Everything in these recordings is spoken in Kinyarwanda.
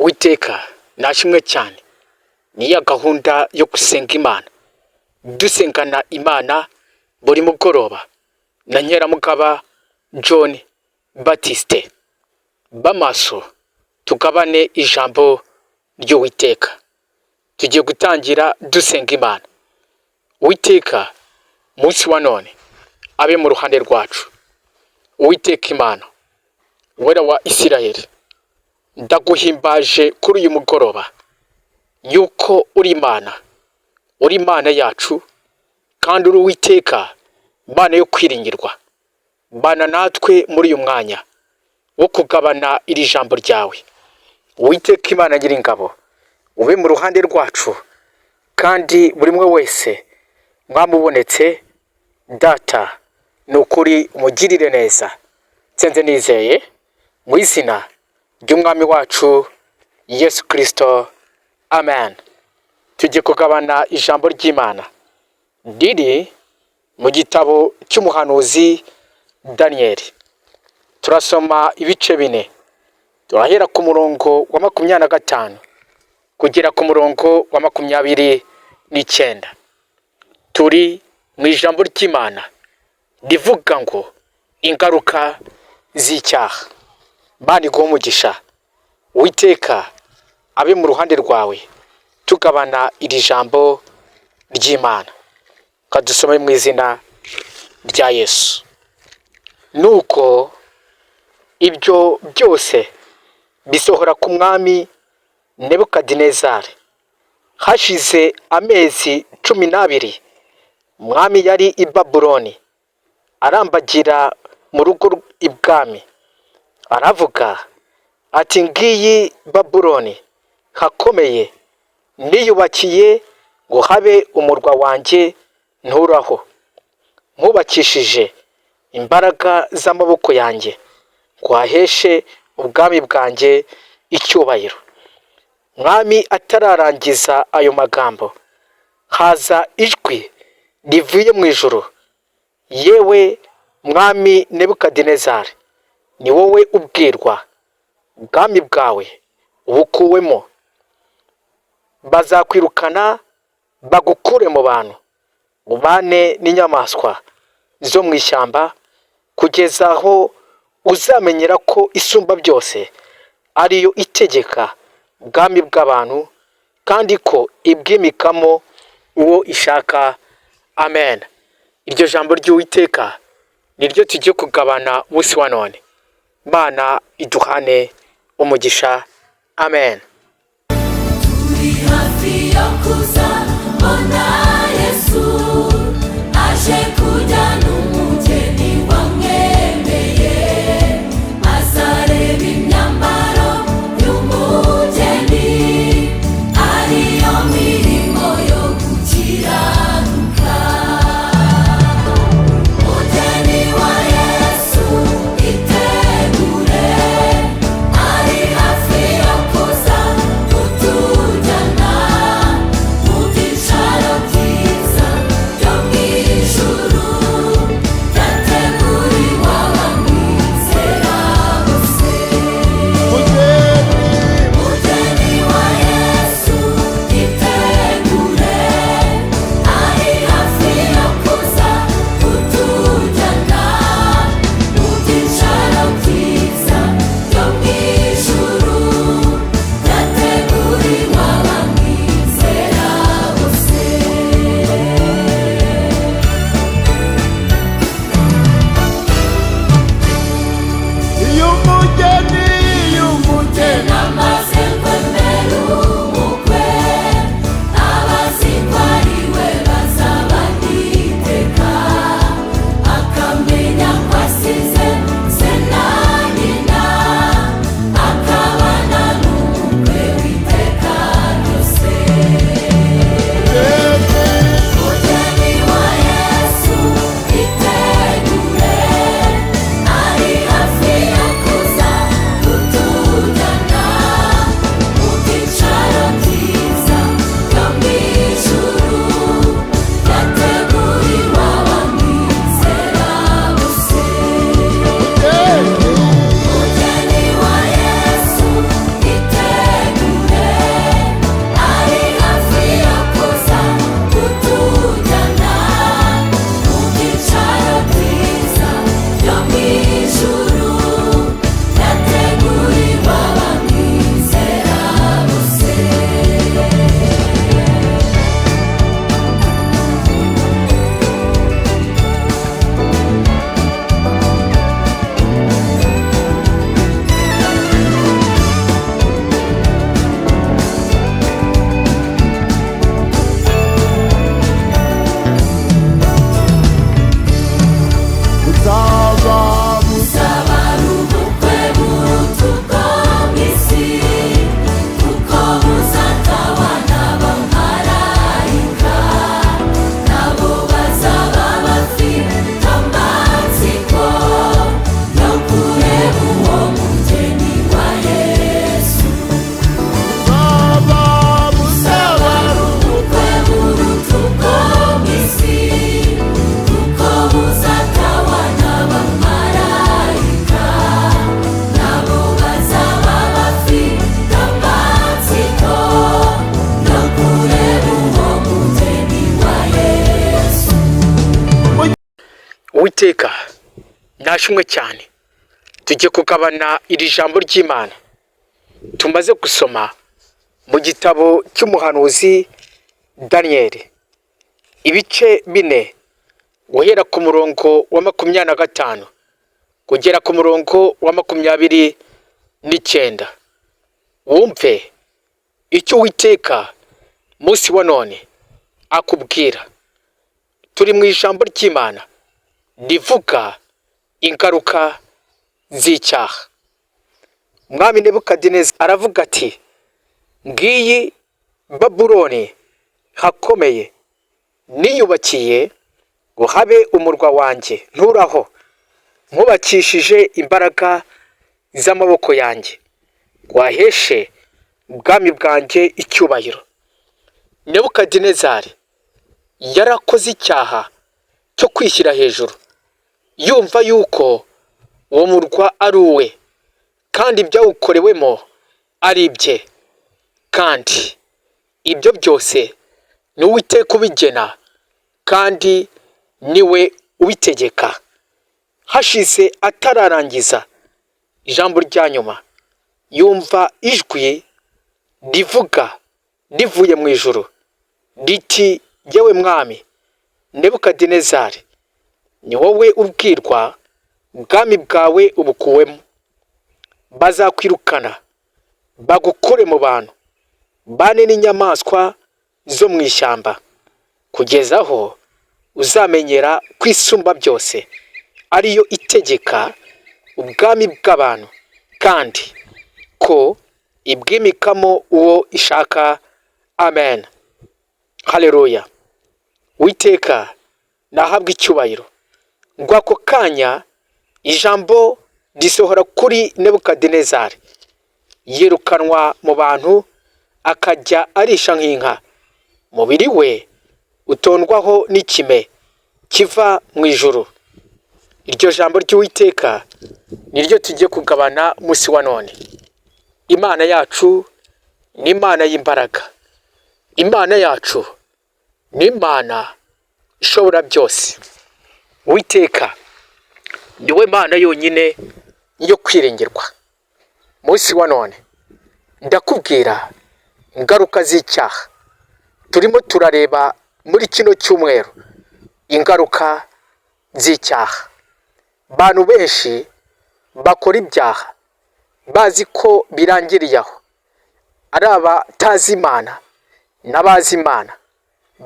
Uwiteka nashimwe cyane. Ni ya gahunda yo gusenga Imana, dusengana Imana buri mugoroba na Nkeramugaba John Baptiste. B'amaso tugabane ijambo ry'Uwiteka. Tugiye gutangira dusenga Imana. Uwiteka munsi wa none abe mu ruhande rwacu. Uwiteka Imana, Wera wa Isirayeli, ndaguhimbaje kuri uyu mugoroba yuko uri Imana, uri Imana yacu, kandi uri Uwiteka, Imana yo kwiringirwa. Bana natwe muri uyu mwanya wo kugabana iri jambo ryawe. Uwiteka Imana Nyiringabo, ube mu ruhande rwacu, kandi buri umwe wese mwamubonetse Data, ni ukuri umugirire neza. Nsenze nizeye mu izina ry'Umwami wacu Yesu Kirisito, amen. Tugiye kugabana ijambo ry'Imana riri mu gitabo cy'umuhanuzi Daniyeli. Turasoma ibice 4, turahera ku murongo wa 25 kugera ku murongo wa 29. Turi mu ijambo ry'Imana rivuga ngo ingaruka z'icyaha. Imana iguhe umugisha. Uwiteka abe mu ruhande rwawe tugabana iri jambo ry'Imana. Kadusome mu izina rya Yesu. Nuko ibyo byose bisohora ku mwami Nebukadinezari. Hashize amezi 12, umwami yari i Babuloni, arambagira mu rugo ibwami, aravuga ati: "Ngiyi Babuloni hakomeye niyubakiye ngo habe umurwa wanjye nturaho, nkubakishije imbaraga z'amaboko yanjye ngo haheshe ubwami bwanjye icyubahiro." Mwami atararangiza ayo magambo, haza ijwi rivuye mu ijuru: "Yewe mwami Nebukadinezari, ni wowe ubwirwa, ubwami bwawe ubukuwemo. Bazakwirukana bagukure mu bantu, ubane n'inyamaswa zo mu ishyamba, kugeza aho uzamenyera ko Isumba byose ariyo itegeka ubwami bw'abantu, kandi ko ibwimikamo uwo ishaka." Amen. Iryo jambo ry'Uwiteka niryo tugiye kugabana munsi wa none. Imana iduhane umugisha. Amen. Turi hafi yo kuzabona Yesu aje kujyana umugeni wamwemeye. Azareba imyambaro y'umugeni, ariyo mirimo yo gukiranuka. Mugeni wa Yesu, itegure, ari hafi yo kuza kutujyana mu byicaro byiza byo mu ijuru. Uwiteka nashimwe cyane. Tujye kugabana iri jambo ry'Imana tumaze gusoma mu gitabo cy'umuhanuzi Daniyeli, ibice 4, guhera ku murongo wa 25 kugera ku murongo wa 29. Wumve icyo Uwiteka munsi wa none akubwira. Turi mu ijambo ry'Imana rivuga ingaruka z'icyaha. Umwami Nebukadineza aravuga ati: "Ngiyi Babuloni hakomeye niyubakiye ngo habe umurwa wanjye nturaho, nkubakishije imbaraga z'amaboko yanjye, ngo haheshe ubwami bwanjye icyubahiro." Nebukadinezari yarakoze icyaha cyo kwishyira hejuru, yumva yuko uwo murwa ari uwe kandi ibyawukorewemo ari ibye, kandi ibyo byose ni Uwiteka ubigena kandi niwe ubitegeka. Hashize atararangiza ijambo rya nyuma, yumva ijwi rivuga rivuye mu ijuru riti: "Yewe mwami Nebukadinezari, ni wowe ubwirwa, ubwami bwawe ubukuwemo. Bazakwirukana bagukure mu bantu, bane n'inyamaswa zo mu ishyamba, kugeza aho uzamenyera ko Isumba byose ariyo itegeka ubwami bw'abantu, kandi ko ibwimikamo uwo ishaka." Amen, haleluya. Uwiteka nahabwe icyubahiro. Ngo ako kanya ijambo risohora kuri Nebukadinezari, yirukanwa mu bantu, akajya arisha nk'inka, umubiri we utondwaho n'ikime kiva mu ijuru. Iryo jambo ry'Uwiteka niryo tugiye kugabana munsi wa none. Imana yacu ni Imana y'imbaraga, Imana yacu ni Imana ishobora byose. Uwiteka niwe Mana yonyine yo kwiringirwa. Munsi wa none ndakubwira ingaruka z'icyaha. Turimo turareba muri kino cyumweru ingaruka z'icyaha. Abantu benshi bakora ibyaha bazi ko birangiriye aho, ari abatazi Imana n'abazi Imana,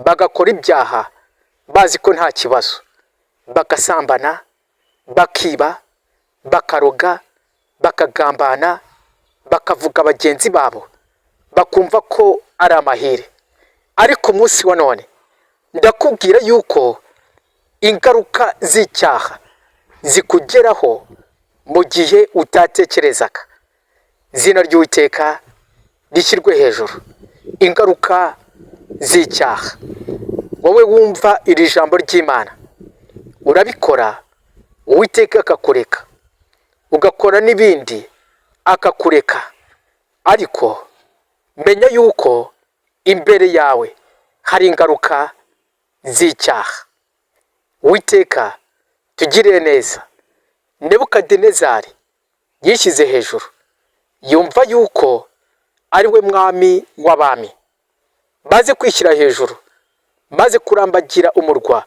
bagakora ibyaha bazi ko nta kibazo, bagasambana, bakiba, bakaroga, bakagambana, bakavuga bagenzi babo, bakumva ko ari amahire. Ariko umunsi wa none ndakubwira yuko ingaruka z'icyaha zikugeraho mu gihe utatekerezaga. Izina ry'Uwiteka rishyirwe hejuru. Ingaruka z'icyaha, wowe wumva iri jambo ry'Imana, urabikora Uwiteka akakureka, ugakora n'ibindi akakureka, ariko menya yuko imbere yawe hari ingaruka z'icyaha. Uwiteka tugirire neza. Nebukadinezari yishyize hejuru, yumva yuko ari we mwami w'abami. Maze kwishyira hejuru, maze kurambagira umurwa,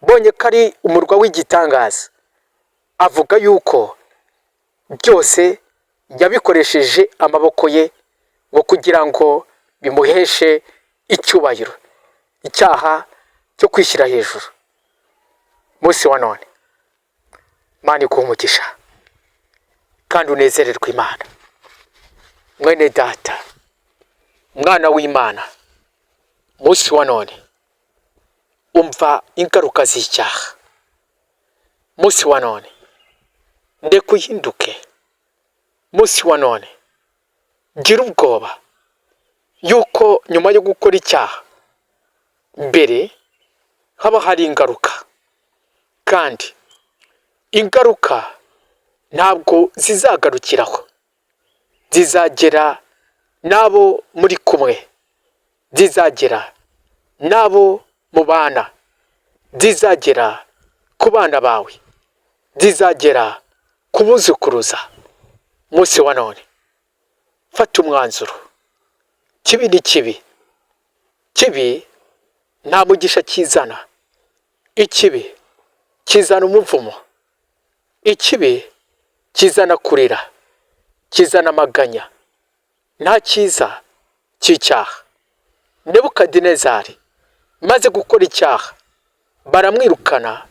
bonye ko ari umurwa w'igitangaza, avuga yuko byose yabikoresheje amaboko ye ngo kugira ngo bimuheshe icyubahiro. Icyaha cyo kwishyira hejuru. Munsi wa none Imana iguhe umugisha kandi unezererwe Imana. Mwene data, mwana w'Imana, munsi wa none umva ingaruka z'icyaha. Munsi wa none ndeka uhinduke. Munsi wa none gira ubwoba yuko nyuma yo gukora icyaha mbere haba hari ingaruka, kandi ingaruka ntabwo zizagarukiraho, zizagera n'abo muri kumwe, zizagera n'abo mubana, zizagera ku bana bawe, zizagera ku buzukuruza. Munsi wa none fata umwanzuro. Kibi ni kibi, kibi nta mugisha kizana, ikibi kizana umuvumo, ikibi kizana kurira, kizana amaganya, nta cyiza cy'icyaha. Nebukadinezari maze gukora icyaha baramwirukana,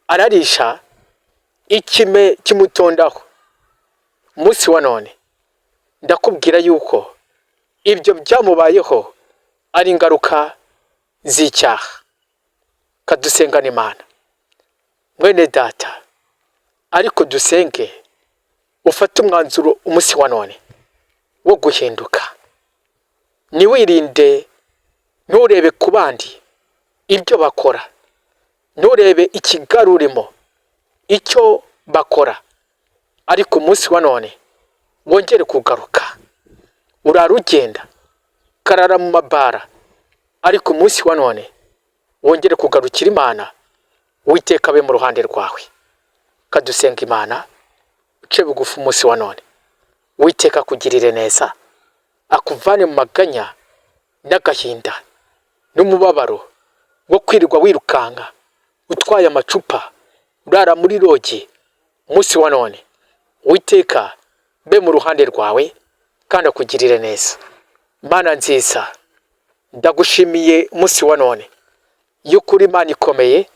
ararisha ikime kimutondaho. Umunsi wa none ndakubwira yuko ibyo byamubayeho ari ingaruka z'icyaha. Kadusengane Imana, mwene data, ariko dusenge ufate umwanzuro umunsi wa none wo guhinduka. Ntiwirinde, nturebe ku bandi ibyo bakora, nturebe ikigare urimo icyo bakora, ariko umunsi wa none wongere kugaruka. Urara ugenda ukarara mu mabara, ariko umunsi wa none wongere kugarukira Imana, Uwiteka abe mu ruhande rwawe. Kadusenga Imana, uce bugufi umunsi wa none, Uwiteka akugirire neza, akuvane mu maganya n'agahinda n'umubabaro wo kwirirwa wirukanka utwaye amacupa, urara muri rogi. Umunsi wa none Uwiteka be mu ruhande rwawe kandi akugirire neza. Mana nziza, ndagushimiye umunsi wa none yuko uri Imana ikomeye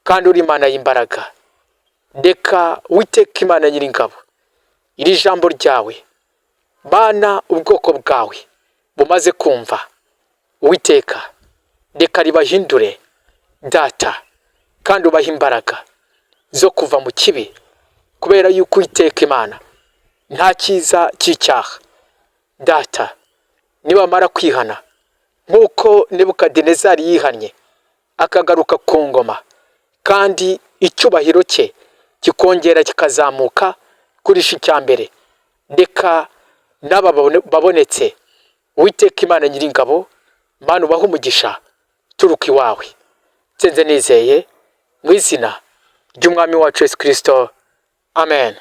kandi uri Imana y'imbaraga. Reka Uwiteka Imana nyiringabo, iri jambo ryawe Mana ubwoko bwawe bumaze kumva, Uwiteka reka ribahindure data, kandi ubahe imbaraga zo kuva mu kibi, kubera yuko Uwiteka Imana nta cyiza cy'icyaha. Data, nibamara kwihana nk'uko Nebukadinezari yihannye akagaruka ku ngoma, kandi icyubahiro cye kikongera kikazamuka kurisha icya mbere, reka n'aba babonetse, Uwiteka Imana nyiringabo, Mana ubahe umugisha turuka iwawe. Nsenze nizeye mu izina ry'Umwami wacu Yesu Kristo, amen.